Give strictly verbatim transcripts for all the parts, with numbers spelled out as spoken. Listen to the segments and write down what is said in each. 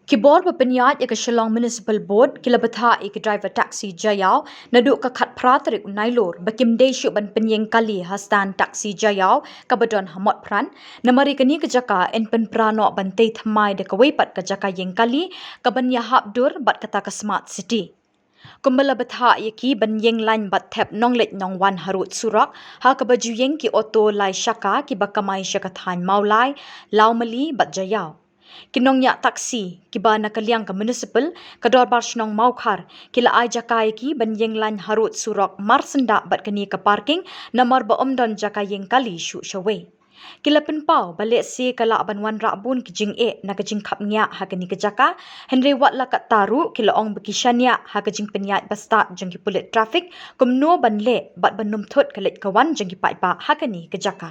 Ki bor ba pynïaid ïa ka Shillong Municipal Board ki la bthah ïa ki driver taxi Jaiaw naduh ka khatphra tarik u Nailur ba kim dei shuh ban pynïeng kali ha stand taxi Jaiaw kaba don ha Motphran, namar ïa kane ka jaka yn pynpra noh ban tei thymmai da kawei pat ka jaka ïeng kali kaban ïahap dur bad kata ka Smart City. Kumba la bthah ïa ki ban ïeng lain bad thep nongleit nongwan harud surok, ha kaba ju ïeng ki auto lai shaka kiba kamai sha ka thaiñ Mawlai, Lawmali bad Jaiaw. Ki nongñiah taxi kiba na ka liang ka municipal, ka dorbar shnong Mawkhar, ki la ai jaka ïa ki ban ïeng lain harud surok mar syndah bad kane ka parking, namar ba ym don jaka ïeng kali shuh shawei. Ki la pynpaw ba lehse ka lah ban wanrah bun ki jingeh na ka jingkhapngiah ha kane ka jaka, hynrei wat la katta ruh ki la ong ba ki shaniah ha ka jingpynïaid bastad jong ki pulit traffic kumno ban leh bad ban nym thut ka leit ka wan jong ki paidbah ha kane ka jaka.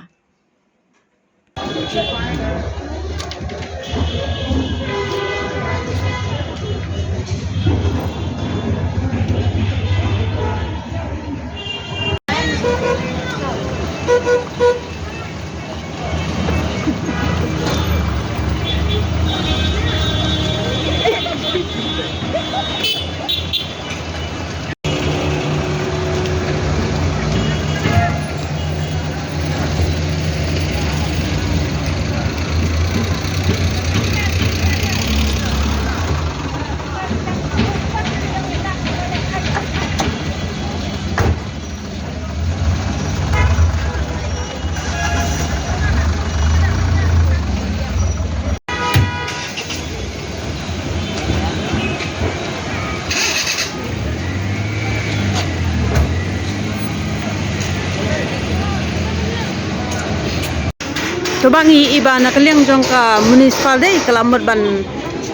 To ba ngi i ba na ka liang jong ka municipal dei ka la mut ban,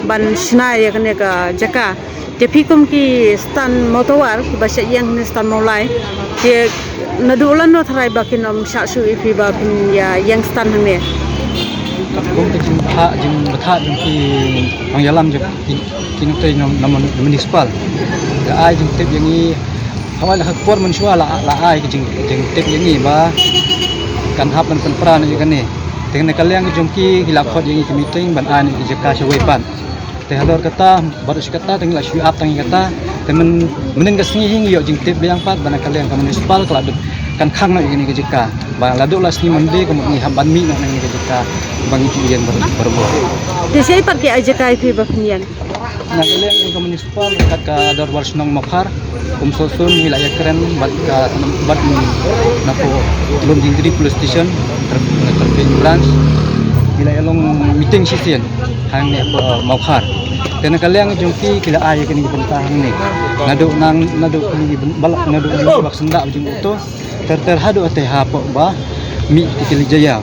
ban shna ïa kane ka jaka. Te phi kum ki stand motor kiba shah ïeng ne stand Mawlai, te naduh lano tharai ba kin ym shah shuh ïa phi ba phin ïa ïeng stand hangne? Kum ka jingbatai, jingbatai jong ki nongïalam jong ki, ki nongtrei na, na municipal. Ka ai jingtip ïa ngi, hawai la ka por mynshuwa la, la ai ka jing, jingtip ïa ngi ba kan hap ban pynpra noh ïa kane. Te na ka liang jong ki, ki la khot ïa ngi ka meeting ban ai noh ïa ka jaka shawei pat. Te halor kata, baroh shi katta, te ngi la shu ap tang ïa kata. Te myn, mynnin ka sngi hi ngi ïoh jingtip biang pat, ba na ka liang ka municipal, ka la dep, kan khang noh ïa kane ka jaka. Ba la dep la sngi Monday, ka mut ngi hap ban mih noh na kane ka jaka. Ba ngi ju ïeng baroh, baroh. Te shaei pat ki ai jaka ïa phi ba phin ïeng? Na ka liang ka municipal, kat ka dorbar shnong Mawkhar. Kum sosur ngi la ïakren bad ka, bad ngi na ka Lumdiengjri Police Station, traffic, traffic branch. Ngi la ïalong meeting shisien hangne ha Mawkhar. Te na ka liang jong ki ki la ai kine ki bynta hangne. Naduh nang, naduh kine ki byn-, bala, naduh kine ki bak syndah jong auto. Ter ter haduh te hapoh ba mih ki kali Jaiaw.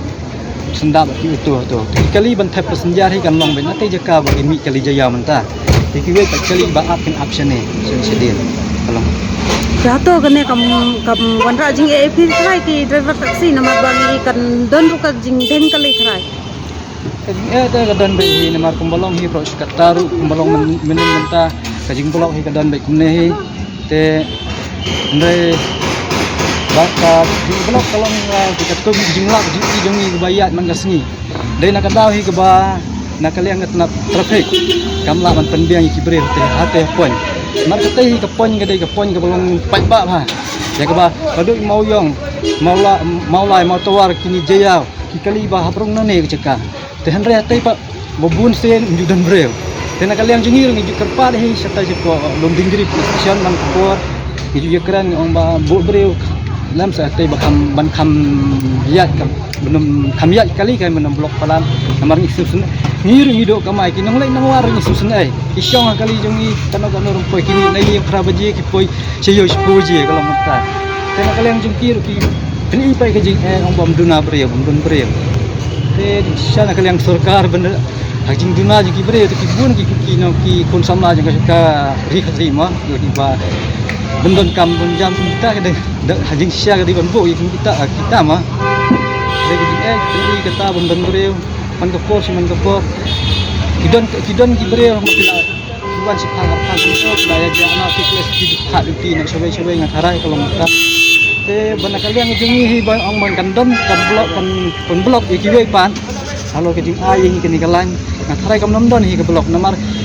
Syndah bad ki auto, auto. Ki kali ban thep passenger hi kan long beit na te jaka ba ki mih kali Jaiaw mynta. Te kiwei pat kali ba ap kin ap shane, shane shadien. Ka long. Te hato kane kam, kam wanrah jingeh ïa phi trai ki driver taxi namar ba ngi kan don ruh ka jingdeng kali trai. Ka jingeh te ka don beit hi namar kumba long hi baroh shi katta ruh kumba long myn-, mynnin mynta ka jingblock hi ka don beit kumne hi. Te hynrei ba ka jingblock ka long, ah, ka katkum jinglap jingïeit jong ngi kaba ïaid man ka sngi. Dei na ka daw hi kaba na ka liang ka tnat traffic kam lah ban pynbiang ïa ki briew te ha te point. Namar kata hi ka point ka dei ka point kaba long paidbah bha. Ïa kaba haduh Mawiong, Mawla-, Mawlai, Mawtawar, kine Jaiaw, ki kali ba hap rung na ne ka jaka. Te hynrei hata pat ba bun sien ym ju don briew. Te na ka liang jong ngi ruh ngi ju kyrpad hi shatai shapoh Lumdiengjri Police Station man ka por. Ngi ju ïakren ngi ong ba buh briew lem sa hata ba kham ban kham ïaid ka ban ym kham ïaid kali ka ban ym block palat. Namar ngi sngewsynei. Ngi ruh ngi duh kamai ki nongleit nongwan ruh ngi sngewsynei. Ki shong ha kali jong ngi kano kano ruh poi kine na ïing phra baje ki poi sha ïew shiphew baje ka long mynta. Te na ka liang jong ki ruh ki pyni pat ka jingeh ong bym duna briew, bym dun briew. Te sha na ka liang sorkar ban ha jingduna jong ki briew te ki bun ki, ki nong ki khun samla jong ka, ka ri khatri ma, ki ba bym don kam bym jam kum kita ka dei, da ha jingshisha ka dei ban buh ïa kum kita, kita ma. Dei ka jingeh ki pyni kata bym dun briew. Man ka por shi man ka por ki don, ki don ki briew ma ki la Ki wan shipang ka pang ki sop la ïa ja na ki kles ki di pha duty na shawei shawei nga tharai ka long ka. Te ban na ka liang jong ngi hi ba ong ban kan don ka block, kan, kan block ïa kiwei pat. Halor ka jingai ïa hi kane ka line nga tharai kam don don hi ka block namar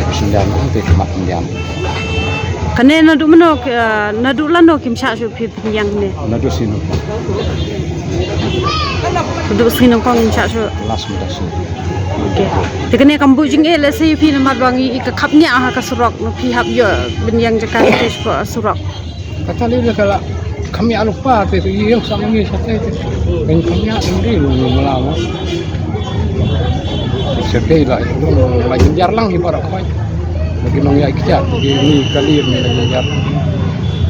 Te ka syndian, te ka mat syndian. Kane naduh mano, eh, naduh lano kim shah shuh phi pynïeng ne? Naduh sino. Naduh sino kong kim shah shuh. Last mita sino. Okay. Te kane kam buh jingeh lehse ïa phi namar ba ngi i ka khapngiah ha ka surok, phi hap ïoh ban ïeng jaka stage ha surok. Kata lei da ka la kham ïa lypa te tu ïeng sang ngi sa te te. Kan kham ïa ding dei lu mala mo. Sa te la la jynjar lang hi baroh khoi. Lagi nong ïa ikja te ngi ka lir ni la jynjar.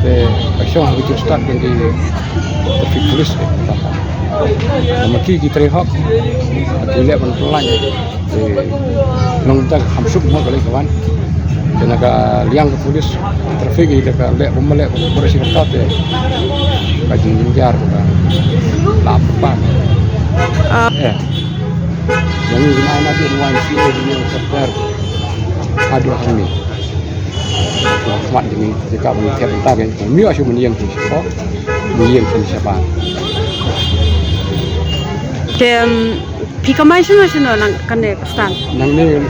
Te ka shong ha ki stad kan ki traffic police te. Nama ki ki trei hok. Ki leh ban pynlait. Te nongta kham suk mo ka lei ka wan. Te na ka liang ka pulis trafik i da ka leh bym leh bym shi kata te ka jingjynjar ka la pan. Ah. Eh. Yang ini na dia nuan si dia ni sektor. Aduh kami. Khmat demi jaka bym thep ta ke. Mi asu men yang tu. Ko men yang tu siapa. Te, um, phi kamai shano shano nang kane ka stand? Nangne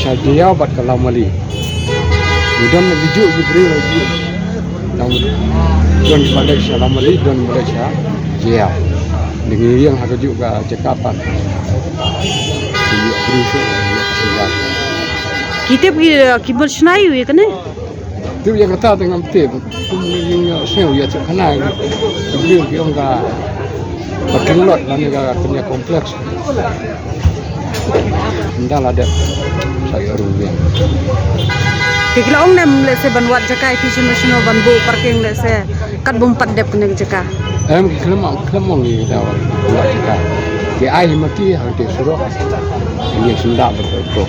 sha Jaiaw bad ka Lawmali. Ngi don na Gijuk, Gibril, Gijuk. Nang don ba leh sha Lawmali, don ba leh sha Jaiaw. Ngi ïeng ha ka juk ka jaka pan. Ngi ïoh bri shu, ngi ïoh ka singgan. Ki tip ki, ki bol shnai ïa kane? Tip ïa kata te ngam tip. Kum ïa sngewthuh ïa ka khana. Ki ong ka parking lot lane ka kane complex. Nda la dep sa ïa rung ïa. Te ki la ong ne em lehse ban wad jaka ïa phi shano shano ban buh parking lehse kat bym pat dep kane ka jaka? Em ki khlem ong, khlem ong ïa ka wad jaka. Ki ai hi ma ki ha ka surok. Ïa senda betul tu.